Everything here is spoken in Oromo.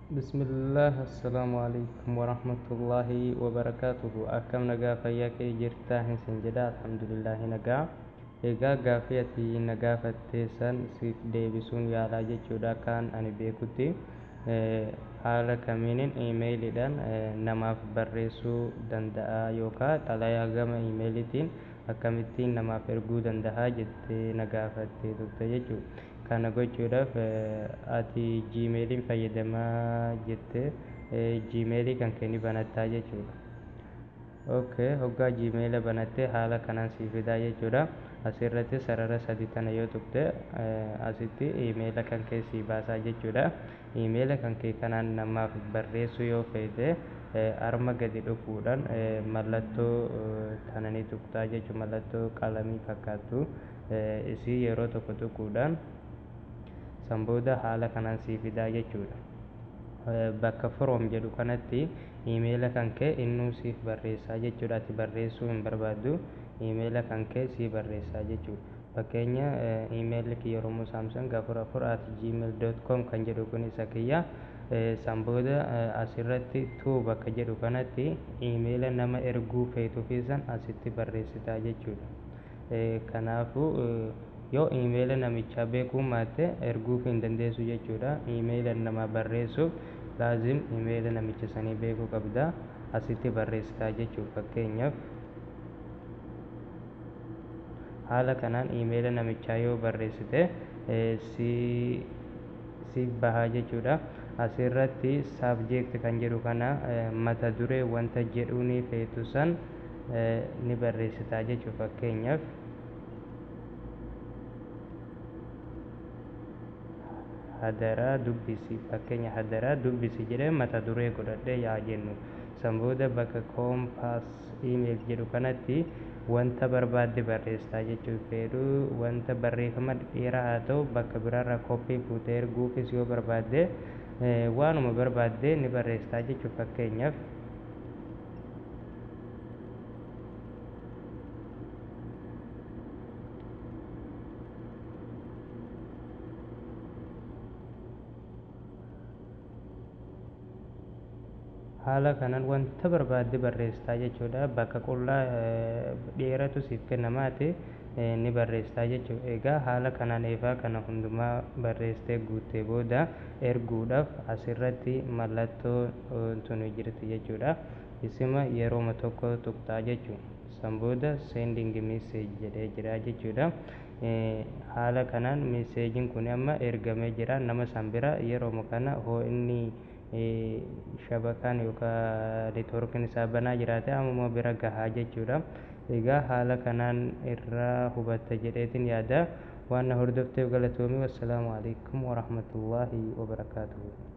Bismillaah assalaamu alaikum warahmatullaahi wabarakaatuhu. Akkam nagaa fayyaa kee jirtaa hin sin jedha. Alhamdulillaahi nagaa. Egaa gaaffii ati na gaafatte san siif deebisuun yaalaa jechuudha. Akkaan ani beekutti haala kamiinin iimeeyiliidhaan namaaf barreessuu danda'a yookaan xalayaa gama iimeeyiliitiin akkamittiin namaaf erguu danda'a jettee na gaafattee turte jechuudha. Kana gochuudhaaf ati Gmailiin fayyadamaa jette, Gmailii kan kee ni banattaa jechuudha. Ok, hoggaa Gmaila banatte haala kanaan sii fidaa jechuudha. Asirratti sarara sadi tana yoo tuqxe asitti iimeela kan kee sii baasaa jechuudha. Iimeela kan kee kanaan namaaf barreessuu yoo feete arma gadi dhufuudhaan mallattoo tana ni tuqxaa jechuudha. Mallattoo qalamii fakkaattu isii yeroo tokko tuquudhaan san booda haala kanaan sii fidaa jechuudha. Bakka from jedhu kanatti iimeela kan kee innuu siif barreessaa jechuudha. Ati barreessuu hin barbaaddu, iimeela kan kee sii barreessaa jechuudha. Fakkeenya iimeelli kiyya oromosamsung44@gmail.com kan jedhu kun isa kiyya. San booda asirratti to bakka jedhu kanatti iimeela nama erguu feetuufi san asitti barreessitaa jechuudha. Kanaafuu yoo iimeela namichaa beekuu baatte erguuf hin dandeessu jechuudha. Iimeela namaa barreessuuf laazim iimeela namicha sanii beekuu qabda. Asitti barreessitaa jechuudha. Fakkeenyaaf haala kanaan iimeela namichaa yoo barreessite siif bahaa jechuudha. Asirratti subject kan jedhu kana mata duree wanta jedhuunii feetu san ni barreessitaa jechuudha. Fakkeenyaaf hadaraa dubbisi, fakkeenya hadaraa dubbisi jedhee mata duree godhadhee yaa jennu. San booda bakka compose email jedhu kanatti wanta barbaadde barreessitaa jechuudha. Fedhu wanta barreeffama dheeraa haa ta'u, bakka biraarraa koppii fuutee erguufis yoo barbaadde waanuma barbaadde ni barreessitaa jechuudha. Fakkeenyaaf haala kanaan wanta barbaadde barreessitaa jechuudha. Bakka qullaa dheeratu siif kennamaati ni barreessitaa jechuudha. Egaa haala kanaan eefaa kana hundumaa barreessitee guuttee booda erguudhaaf asirratti mallattoo tuni jirti jechuudha. Isima yerooma tokko tuqxaa jechuudha. San booda sending message jedhee jira jechuudha. Haala kanaan meseejiin kun amma ergamee jira nama san bira. Yerooma kana hoo inni shabakaan yookaan neetwoorkiin isaa banaa jiraate ammuma bira gahaa jechuudha. Egaa haala kanaan irraa hubatta jedheetiin yaada. Waan na hordofteef galatoomii. Wassalaamu alaikum warahmatullaahi wabarakaatuhu.